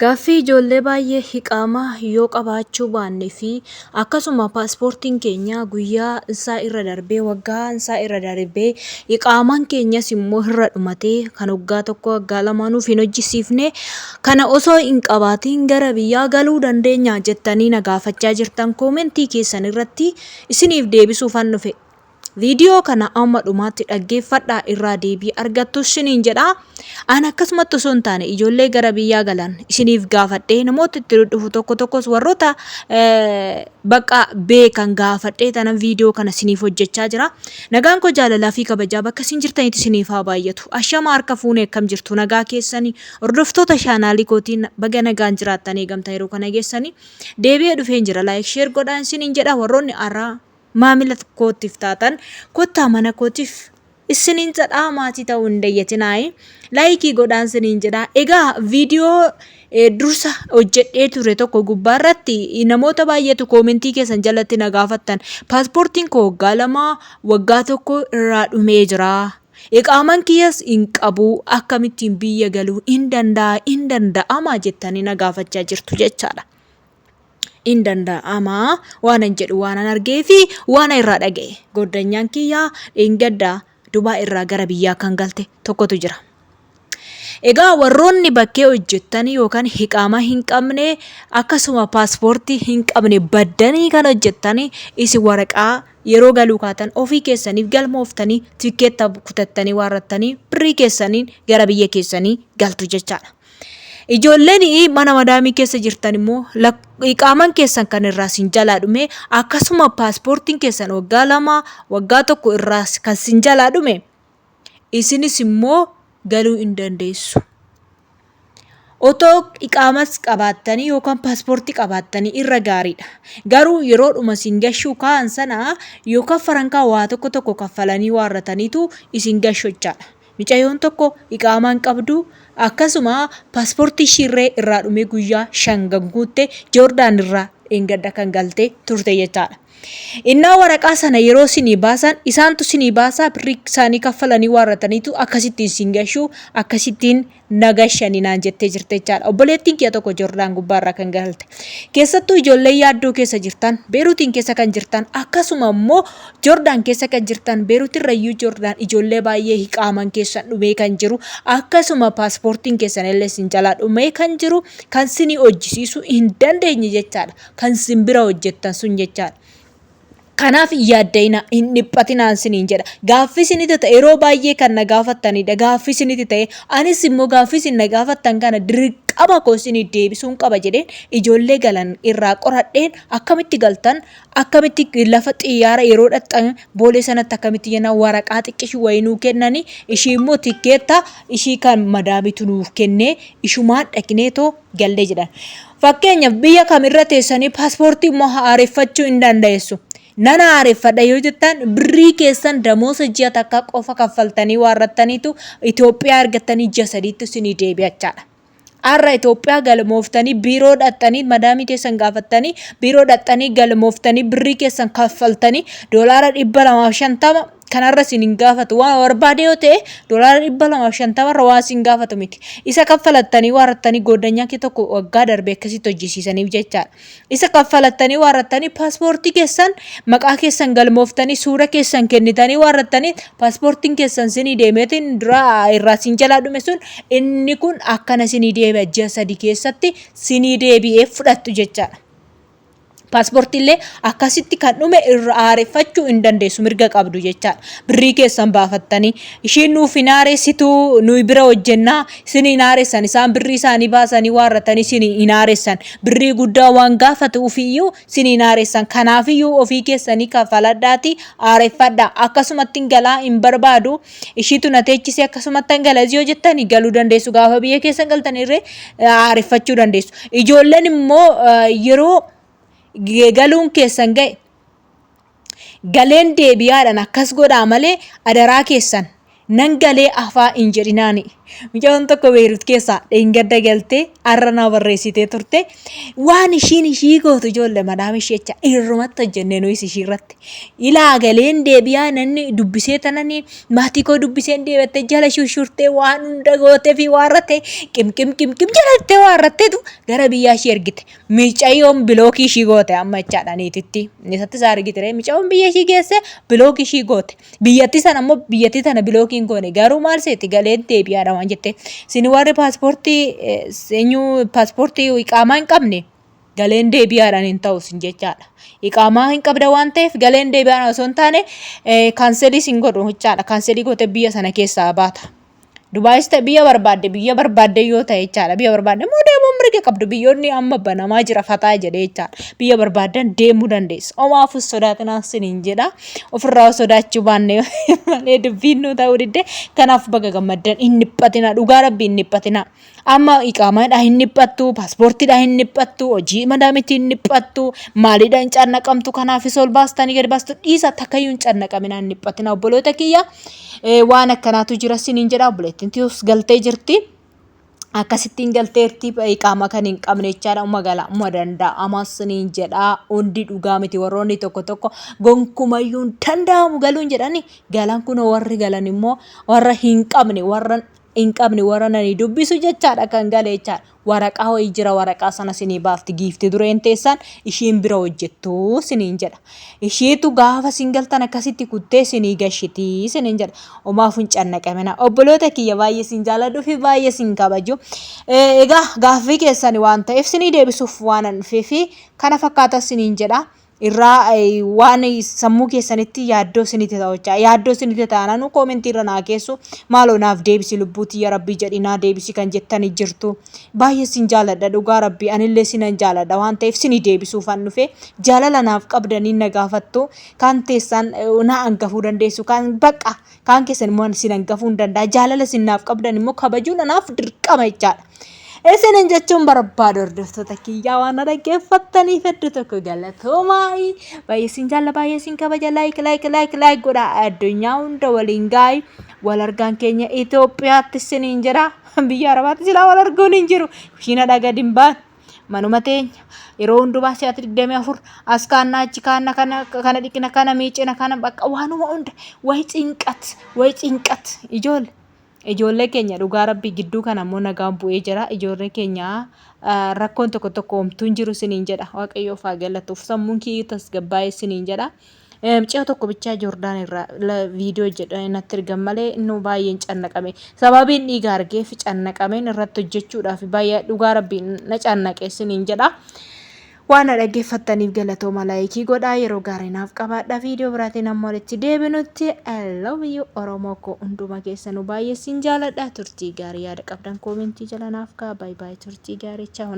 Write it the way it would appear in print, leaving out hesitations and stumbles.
Gaaffii ijoollee baay'ee hiqaama yoo qabaachuu baanne fi akkasuma paaspoortiin keenya guyyaa isaa irra darbee waggaa isaa irra darbee iqaamaan keenyas immoo irra dhumatee kan waggaa tokko waggaa lamaa nuuf hin hojjisiifne kana osoo hin qabaatiin gara biyyaa galuu dandeenya jettanii na gaafachaa jirtan koomentii keessan irratti isiniif deebisuufan dhufe. Viidiyoo kana amma dhumaatti dhaggeeffadhaa irraa deebii argattu isiniin jedha. An akkasumatti osoo hin taane ijoollee gara biyyaa galan isiniif gaafadhee namoota itti dhudhufu tokko tokkos warroota bakka beekan gaafadhee tanan viidiyoo kana isiniif hojjechaa jira. Nagaan koo jaalalaa fi kabajaa bakka isin jirtanitti isiniif haa baay'atu. Ashama harka fuunee akkam jirtu nagaa keessanii hordoftoota chaanaalii kootiin baga nagaan jiraattan eegamta yeroo kana geessanii deebi'ee dhufeen jira. Laayik sheer godhaa isiniin jedha warroonni har'aa maamila kootif taatan kottaa mana kootif issinin jedhaa maatii ta'uu hin dayyatinaayi laayikii godhaan siniin jedhaa. Egaa viidiyoo dursa hojjedhee ture tokko gubbaa irratti namoota baay'eetu koomentii keessan jalatti na gaafattan paaspoortiin koo waggaa 2 waggaa 1 irraa dhumee jira. Iqaaman kiyyas hin qabu akkamittiin biyya galuu hin danda'a hin danda'ama jettanii na gaafachaa jirtu jechaadha. In danda'ama waanan jedhu waanan argee fi waan irraa dhaga'e. Goddanyaan kiyya dheengadda Dubaa irraa gara biyyaa kan galte tokkotu jira. Egaa warroonni bakkee hojjettanii yookaan hiqaama hin qabne akkasuma paaspoortii hin qabne baddanii kan hojjettanii isin waraqaa yeroo galuu kaatan ofii keessaniif galmooftanii tikkeetta kutattanii waarrattanii birrii keessaniin gara biyya keessanii galtu jechaadha. Ijoolleen mana madaamii keessa jirtan immoo iqaaman keessan kan irraa sin jalaa dhume akkasuma paaspoortiin keessan waggaa 2 waggaa 1 irraa kan sin jalaa dhume isinis immoo galuu hin dandeessu. Otoo iqaamas qabaattanii yookaan paaspoortii qabaattanii irra gaariidha. Garuu yeroodhuma isin gashuu kaa'an sana yookaan farankaa waa tokko tokko kaffalanii waarrataniitu isin gashochaadha. Micayoon tokko iqaamaa hin qabdu akkasuma paaspoortii ishiirree irraa dhumee guyyaa 5 kan guutte Joordaan irraa dheengadda kan galte turte jechaadha. Innaa waraqaa sana yeroo sinii baasan isaantu sinii baasaa birrii isaanii kaffalanii waarrataniitu akkasittiin sin gashuu akkasittiin na gashani naan jettee jirte jechaadha. Obboleettiin kiyya tokko Joordaan gubbaarraa kan galte. Keessattuu ijoollee yaaddoo keessa jirtan, Beeruutiin keessa kan jirtan, akkasuma immoo Joordaan keessa kan jirtan, Beeruutirrayyuu Joordaan ijoollee baay'ee hiqaaman keessan dhumee kan jiru, akkasuma paaspoortiin keessan illee sin jalaa dhumee kan jiru, kan sinii hojjisiisuu hin dandeenye jechaadha. Kan sin bira hojjettan sun jechaadha. Kanaaf hin yaadda'inaa, hin dhiphatinaan isiniin jedha. Gaaffii isinitti ta'e yeroo baay'ee kan na gaafattanidha. Gaaffii isinitti ta'e anis immoo gaaffii isin na gaafattan kana dirqama koo isinii deebisuun qaba jedheen ijoollee galan irraa qoradheen akkamitti galtan akkamitti lafa xiyyaara yeroo dhaqxan boolee sanatti akkamitti jennaan waraqaa xiqqishuu wayii nuu kennanii ishii immoo tikkeetta ishii kan madaamitu nuuf kennee ishumaan dhaqneetoo galle jedhan. Fakkeenyaaf biyya kamirra teessanii paaspoortii immoo haareffachuu hin dandeessu. Nan haareffadha yoo jettan birrii keessan damoosa ji'a takkaa qofa kaffaltanii waarrattaniitu Itoophiyaa argattanii ji'a sadiitti isinii deebi'achaadha. Har'a Itoophiyaa galmooftanii biiroo dhaqxanii madaamii teessan gaafattanii biiroo dhaqxanii galmooftanii birrii keessan kaffaltanii doolaara 250 kanarra isin hin gaafatu waan barbaade yoo ta'e doolaara 250 irra waan isin gaafatu miti. Isa kaffalattanii waarrattanii gooddanyaa kee tokko waggaa darbe akkasitti hojjisiisaniif jechaadha. Isa kaffalattanii waarrattanii paaspoortii keessan maqaa keessan galmooftanii suura keessan kennitanii waarrattanii paaspoortiin keessan sinii deemeetiin dura irraa sin jalaa dhume sun inni kun akkana sinii deebi'a ji'a 3 keessatti sinii deebi'ee fudhattu jechaadha. Paaspoortii illee akkasitti kan dhume irra haareffachuu hin dandeessu mirga qabdu jechaadha. Birrii keessan baafattanii ishiin nuuf hin haaressitu nuyi bira hojjennaa isin hin haaressan isaan birrii isaanii baasanii waarratanii isin hin haaressan birrii guddaa waan gaafatuufiyyuu isin hin haaressan kanaafiyyuu ofii keessanii kaffaladhaati haareffadha akkasumatti hin galaa hin barbaadu ishiitu na teechisee akkasumatti hin gala yoo jettanii galuu dandeessu gaafa biyya keessan galtan irree haareffachuu dandeessu. Ijoolleen immoo yeroo galuun keessan ga'e galeen deebi'aadhaan akkas godhaa malee adaraa keessan Nan galee afaa hin jedhinaani. Mucaan tokko Beerut keessaa dheengadda galtee har'a naa barreessitee turte. Waan ishiin ishii gootu ijoollee madaam ishee jecha irrumatti hojjennee nuyis ishii irratti. Ilaa galeen deebi'aa nanni dubbisee tanani maatii koo dubbiseen deebi'attee jala shurshurtee waan hunda gootee fi waan irratti qim qim qim qim jalattee waan irratteetu gara biyyaa ishii ergite. Micayyoon bilookii ishii goote amma jechaadha niititti. Isatti isaa argite ree micayyoon biyya ishii geesse bilookii ishii goote. Biyyattii sana immoo biyyattii tana bilookii hin goone garuu maal seeti galeen deebi'aadha waan jette. Isin warri paaspoortii eenyu paaspoortii iqaamaa hin qabne galeen deebi'aadhaan hin ta'u isin jechaadha. Iqaamaa hin qabda waan ta'eef galeen deebi'aadhaan osoo hin taane kaanselii sin godhu jechaadha. Kaanselii gootee biyya sana keessaa baata. Dubaayis ta'e biyya barbaadde biyya barbaadde yoo ta'e jechaadha. Biyya barbaadde immoo deemuun mirga qabdu. Biyyoonni amma banamaa jira fataa jedhee jechaadha. Biyya barbaaddan deemuu dandeessu. Homaafuu sodaatinaa siniin jedha. Ofirraa sodaachuu baanne malee dubbiin nuu ta'uu didde. Kanaaf baga gammaddan hin dhiphatinaa. Dhugaa rabbii hin dhiphatinaa. Amma iqaamaadhaa hin dhiphattu, paaspoortiidhaa hin dhiphattu, hojii madaamitti hin dhiphattu, maaliidha hin cannaqamtu, kanaafis ol baastanii gadi baastu dhiisa takkayyuu hin cannaqaminaa hin dhiphatinaa obboloota kiyya. Waan akkanaatu jira siniin jedha obboleettiin tiyus galtee jirti. Akkasittiin galteerti iqaamaa kan hin qabne jechaadha. Uma gala uma danda'ama siniin jedha. Hundi dhugaa miti warroonni tokko tokko gonkumayyuu hin danda'amu galuun jedhani galan kunoo warri galan immoo warra hin qabne warra hin qabne warra nani dubbisu jechaadha kan gale jechaadha. Waraqaa wayii jira waraqaa sana sinii baafti giifti dureen teessan ishiin bira hojjettu siniin jedha. Ishiitu gaafa sin galtan akkasitti kuttee sinii gashiti siniin jedha. Omaaf hin cannaqamina. Obboloota kiyya baay'ee sin jaaladhu fi baay'ee sin kabaju. Egaa gaaffii keessani waan ta'eef sinii deebisuuf waan an dhufee fi kana fakkaata siniin jedha. Irraa waan sammuu keessanitti yaaddoo isinitti ta'u jechaa yaaddoo isinitti taanaan koomentii irra naa keessu maaloo naaf deebisi lubbuu tiyya rabbii jedhi naa deebisi kan jettani jirtu baay'ee sin jaaladha dhugaa rabbii anillee sinan jaaladha waan ta'eef sini deebisuufan dhufe jaalala naaf qabdanii na gaafattu kaan teessan na hangafuu dandeessu kaan baqa kaan keessan immoo sin hangafuu hin danda'a jaalala sin naaf qabdan immoo kabajuun anaaf dirqama jechaadha. Isinin jechuun barbaadu hordoftoota kiyyaa waan na dhaggeeffattaniif hedduu tokko galatoomaa. Baay'ee isin jaalla baay'ee isin kabaja like like like like godha addunyaa hunda waliin gaa'ii wal argaan keenya Itoophiyaatti isiniin jedha biyya Arabaatti silaa wal arguun hin jiru kushiina gadi hin baanu. Manuma teenya yeroo hundumaa si'aati 24 as kaanna achi kaanna kana kana dhiqna kana miicina kana bakka waanuma hunda wayi cinqat wayi cinqat ijoole. Ijoollee keenya dhugaa rabbii gidduu kana immoo nagaan bu'ee jira. Ijoollee keenya rakkoon tokko tokko homtuu hin jiru isiniin jedha. Waaqayyoof haa galatuuf. Sammuun kiyyuu tasgabbaa'ee isiniin jedha. Mucaa tokko bichaa Joordaan irraa viidiyoo jedha natti ergan malee innuu baay'een cannaqame. Sababiin dhiiga argeef cannaqameen irratti hojjechuudhaaf baay'ee dhugaa rabbii na cannaqe isiniin jedha. Waan na dhaggeeffattaniif galatooma laayikii godhaa yeroo gaarii naaf qabaadha viidiyoo biraatiin amma walitti deebinutti I love you Oromoo koo hunduma keessanuu baay'ee sin jaaladha turtii gaarii yaada qabdan koomentii jala naaf ka'a baay baay turtii gaarii chaaw.